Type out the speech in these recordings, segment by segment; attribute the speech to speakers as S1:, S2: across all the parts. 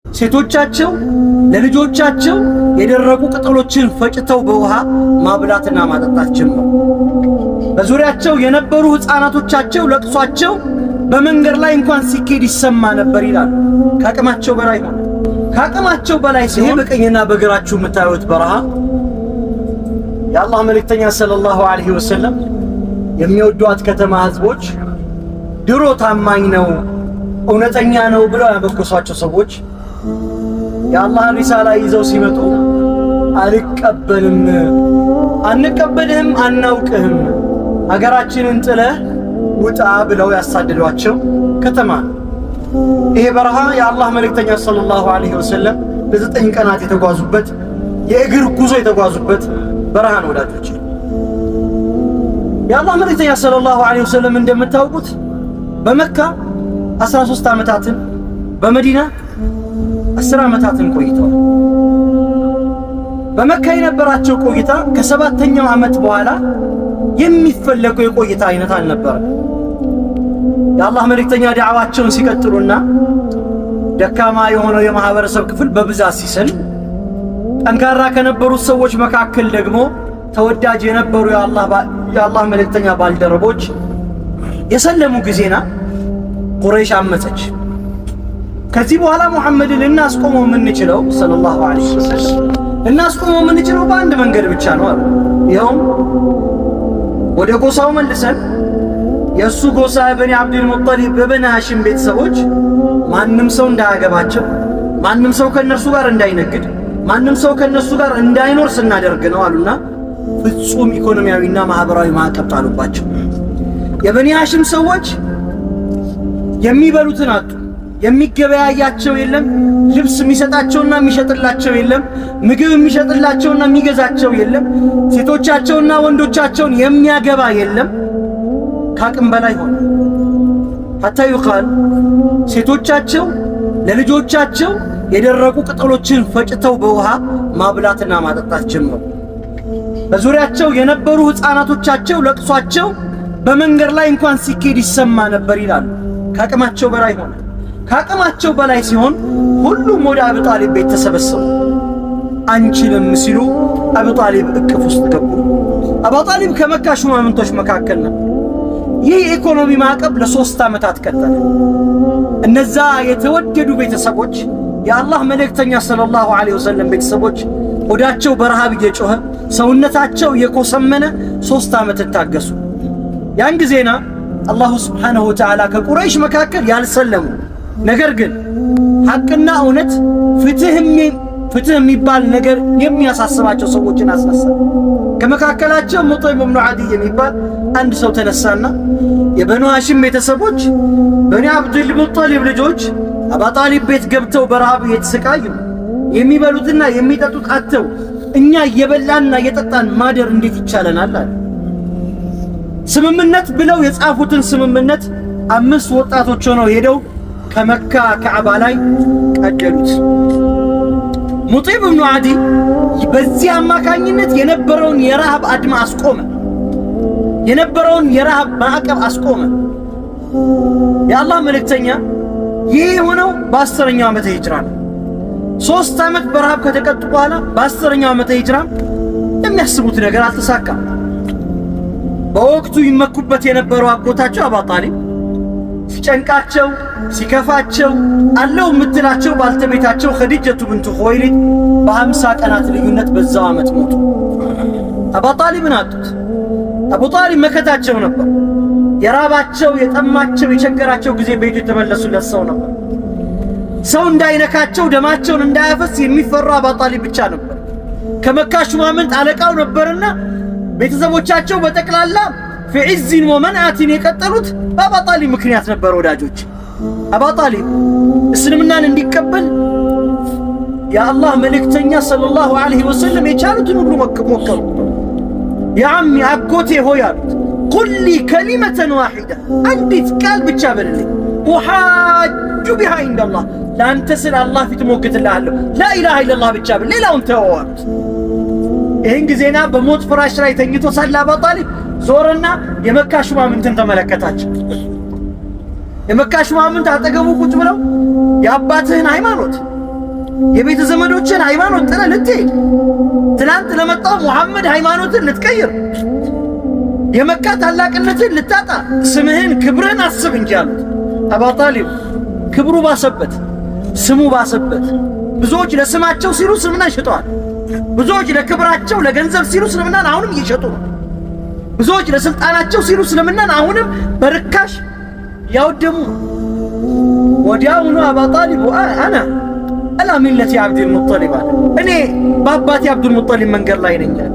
S1: ሴቶቻቸው ለልጆቻቸው የደረቁ ቅጠሎችን ፈጭተው በውሃ ማብላትና ማጠጣት ጀመሩ። በዙሪያቸው የነበሩ ሕፃናቶቻቸው ለቅሷቸው በመንገድ ላይ እንኳን ሲኬድ ይሰማ ነበር ይላሉ። ከአቅማቸው በላይ ሆነ። ከአቅማቸው በላይ ሲሆን በቀኝና በግራችሁ የምታዩት በረሃ የአላህ መልእክተኛ صلى الله عليه وسلم የሚወዷት ከተማ ህዝቦች ድሮ ታማኝ ነው እውነተኛ ነው ብለው ያመጎሷቸው ሰዎች የአላህን ሪሳላ ይዘው ሲመጡ አልቀበልም፣ አንቀበልህም፣ አናውቅህም፣ ሀገራችንን ጥለህ ውጣ ብለው ያሳደዷቸው ከተማ ነው። ይሄ በረሃ የአላህ መልእክተኛ صلى الله عليه وسلم ለ9 ቀናት የተጓዙበት፣ የእግር ጉዞ የተጓዙበት በረሃ ነው። ወዳጆች፣ የአላህ መልእክተኛ صلى الله عليه وسلم እንደምታውቁት በመካ 13 ዓመታትን በመዲና 10 ዓመታትን ቆይተዋል። በመካ የነበራቸው ቆይታ ከሰባተኛው ዓመት በኋላ የሚፈለገው የቆይታ አይነት አልነበረም። የአላህ መልእክተኛ ዳዕዋቸውን ሲቀጥሉና ደካማ የሆነው የማህበረሰብ ክፍል በብዛት ሲሰልም፣ ጠንካራ ከነበሩት ሰዎች መካከል ደግሞ ተወዳጅ የነበሩ የአላህ መልእክተኛ ባልደረቦች የሰለሙ ጊዜና ቁረይሽ አመፀች። ከዚህ በኋላ ሙሐመድን ልናስቆመው የምንችለው صلى الله عليه وسلم ልናስቆመው የምንችለው በአንድ መንገድ ብቻ ነው አሉ። ይኸውም ወደ ጎሳው መልሰን የእሱ ጎሳ በኒ አብዱል ሙጠሊብ በበኒ ሃሺም ቤተሰቦች ማንም ሰው እንዳያገባቸው፣ ማንም ሰው ከእነርሱ ጋር እንዳይነግድ፣ ማንም ሰው ከእነርሱ ጋር እንዳይኖር ስናደርግ ነው አሉና ፍጹም ኢኮኖሚያዊና ማህበራዊ ማዕቀብ ጣሉባቸው። የበኒ ሃሺም ሰዎች የሚበሉትን አጡ። የሚገበያያቸው የለም። ልብስ የሚሰጣቸውና የሚሸጥላቸው የለም። ምግብ የሚሸጥላቸውና የሚገዛቸው የለም። ሴቶቻቸውና ወንዶቻቸውን የሚያገባ የለም። ከአቅም በላይ ሆነ። حتى يقال ሴቶቻቸው ለልጆቻቸው የደረቁ ቅጠሎችን ፈጭተው በውሃ ማብላትና ማጠጣት ጀመሩ። በዙሪያቸው የነበሩ ሕፃናቶቻቸው ለቅሷቸው በመንገድ ላይ እንኳን ሲኬድ ይሰማ ነበር ይላሉ። ከአቅማቸው በላይ ሆነ። ከአቅማቸው በላይ ሲሆን ሁሉም ወደ አቡ ጣሊብ ቤት ተሰበሰቡ። አንችልም ሲሉ አቡ ጣሊብ እቅፍ ውስጥ ገቡ። አቡ ጣሊብ ከመካ ሹማምንቶች መካከል ነበር። ይህ የኢኮኖሚ ማዕቀብ ለ3 ዓመታት ቀጠለ። እነዛ የተወደዱ ቤተሰቦች፣ የአላህ መልእክተኛ صلى الله عليه وسلم ቤተሰቦች ሆዳቸው በረሃብ እየጮኸ፣ ሰውነታቸው እየኮሰመነ 3 ዓመት ታገሱ። ያን ጊዜና الله سبحانه وتعالى ከቁረይሽ መካከል ያልሰለሙ ነገር ግን ሐቅና እውነት ፍትህ የሚባል ነገር የሚያሳስባቸው ሰዎችን አስነሳ። ከመካከላቸው ሙጢም ብኑ ዓዲይ የሚባል አንድ ሰው ተነሳና የበኑ ሃሺም ቤተሰቦች፣ በኒ አብዱል ሙጠሊብ ልጆች አባ ጣሊብ ቤት ገብተው በረሃብ እየተሰቃዩ፣ የሚበሉትና የሚጠጡት አጥተው እኛ እየበላንና እየጠጣን ማደር እንዴት ይቻለናል? አለ። ስምምነት ብለው የጻፉትን ስምምነት አምስት ወጣቶች ሆነው ሄደው ከመካ ካዕባ ላይ ቀደዱት። ሙጢም ብኑ ዓዲ በዚህ አማካኝነት የነበረውን የረሃብ አድማ አስቆመ። የነበረውን የረሃብ ማዕቀብ አስቆመ። የአላህ መልእክተኛ ይህ የሆነው በ10ኛው ዓመተ ሂጅራ ነው። 3 ዓመት በረሃብ ከተቀጡ በኋላ በ10ኛው ዓመተ ሂጅራ የሚያስቡት ነገር አልተሳካም። በወቅቱ ይመኩበት የነበረው አጎታቸው አባ ጣሊብ፣ ሲጨንቃቸው ሲከፋቸው አለው የምትላቸው ባልተቤታቸው ኸዲጀቱ ብንቱ ኹወይሊድ በ50 ቀናት ልዩነት በዛው ዓመት ሞቱ። አባ ጣሊብን አጡት። አቡ ጣሊብ መከታቸው ነበር። የራባቸው፣ የጠማቸው፣ የቸገራቸው ጊዜ ቤቱ የተመለሱለት ሰው ነበር። ሰው እንዳይነካቸው፣ ደማቸውን እንዳያፈስ የሚፈራ አባ ጣሊብ ብቻ ነበር። ከመካ ሹማምንት አለቃው ነበርና ቤተሰቦቻቸው በጠቅላላ في عز ومنعة የቀጠሉት በአባ ጣሊብ ምክንያት ነበር። ወዳጆች፣ አባ ጣሊብ እስልምናን እንዲቀበል የአላህ መልእክተኛ صلى الله عليه وسلم የቻሉትን ሁሉ ሞከሩ። يا عمي፣ አጎቴ ሆይ አሉት፣ قل لي كلمة واحدة፣ አንዲት ቃል ብቻ በልልኝ፣ أحاج بها عند الله፣ ለአንተ ስለ አላህ ፊት እሞግትልሃለሁ። لا إله إلا الله ብቻ ብል፣ ሌላውን ተወው አሉት። ይህን ጊዜና በሞት ፍራሽ ላይ ተኝቶ ሳለ አባ ጣሊብ ዞረና የመካ ሹማምንትን ተመለከታቸው። የመካ ሹማምንት አጠገቡ ቁጭ ብለው የአባትህን ሃይማኖት የቤተ ዘመዶችን ሃይማኖት ጥለህ ልትሄድ፣ ትናንት ለመጣው ሙሐመድ ሃይማኖትን ልትቀይር፣ የመካ ታላቅነትን ልታጣ፣ ስምህን ክብርህን አስብ እንጂ አሉት። አባ ጣሊብ ክብሩ ባሰበት፣ ስሙ ባሰበት። ብዙዎች ለስማቸው ሲሉ እስልምናን ሸጠዋል። ብዙዎች ለክብራቸው ለገንዘብ ሲሉ እስልምናን አሁንም እየሸጡ ነው። ብዙዎች ለስልጣናቸው ሲሉ እስልምናን አሁንም በርካሽ ያወደሙ። ወዲያውኑ አባ ጣሊብ أنا على ملة عبد المطلب አለ። እኔ በአባቴ አብዱልሙጠሊብ መንገድ ላይ ነኝ አለ።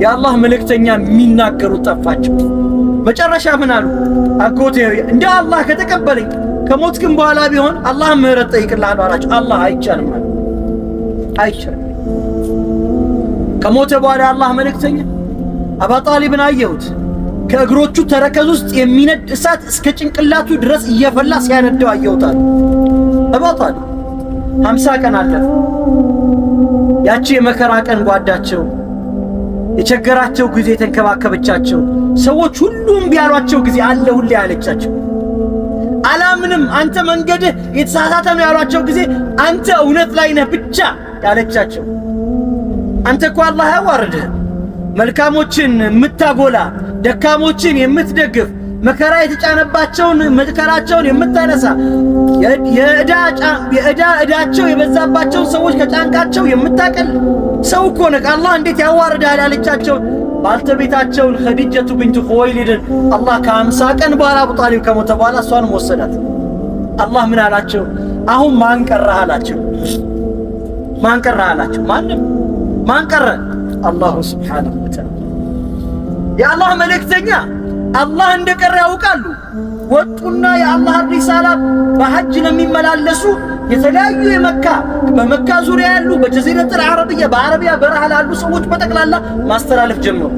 S1: የአላህ መልእክተኛ የሚናገሩት ጠፋቸው። መጨረሻ ምን አሉ? አጎቴ እንደ አላህ ከተቀበለኝ ከሞት ግን በኋላ ቢሆን አላህ ምህረት ጠይቅልሃለሁ አላቸው። አላህ አይቻልም አለ። አይቻልም። ከሞተ በኋላ የአላህ መልእክተኛ አባ ጣሊብን አየሁት። ከእግሮቹ ተረከዝ ውስጥ የሚነድ እሳት እስከ ጭንቅላቱ ድረስ እየፈላ ሲያነደው አየሁታል። አባ ጣሊብ 50 ቀን አለፈ። ያቺ የመከራ ቀን ጓዳቸው፣ የቸገራቸው ጊዜ የተንከባከበቻቸው፣ ሰዎች ሁሉም ቢያሏቸው ጊዜ አለሁልህ ያለቻቸው፣ አላምንም አንተ መንገድህ የተሳሳተ ነው ያሏቸው ጊዜ አንተ እውነት ላይ ነህ ብቻ ያለቻቸው፣ አንተ እኮ አላህ አያዋርድህ፣ መልካሞችን የምታጎላ፣ ደካሞችን የምትደግፍ፣ መከራ የተጫነባቸውን መከራቸውን የምታነሳ፣ የዕዳ ዕዳቸው የበዛባቸውን ሰዎች ከጫንቃቸው የምታቀል ሰው እኮ ነህ። አላህ እንዴት ያዋርድሃል ያለቻቸው ባልተቤታቸውን ኸዲጀቱ ቢንቱ ኹወይሊድን አላህ ከ50 ቀን በኋላ አቡ ጣሊብ ከሞተ በኋላ እሷንም ወሰዳት። አላህ ምን አላቸው? አሁን ማን ቀረህ አላቸው። ማን ቀረህ አላቸው። ማንም። ማን ቀረ? አላሁ ስብሓነሁ ወተዓላ። የአላህ መልእክተኛ አላህ እንደቀረ ያውቃሉ። ወጡና የአላህ ሪሳላ በሐጅ ለሚመላለሱ የተለያዩ የመካ በመካ ዙሪያ ያሉ በጀዚረቱል ዓረቢያ በአረቢያ በረሃ ላሉ ሰዎች በጠቅላላ ማስተላለፍ ጀመሩ፣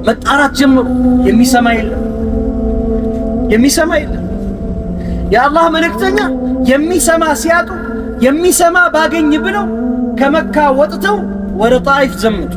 S1: መጣራት ጀመሩ። የሚሰማ የለም፣ የሚሰማ የለም። የአላህ መልእክተኛ የሚሰማ ሲያጡ የሚሰማ ባገኝ ብለው ከመካ ወጥተው ወደ ጣይፍ ዘመቱ።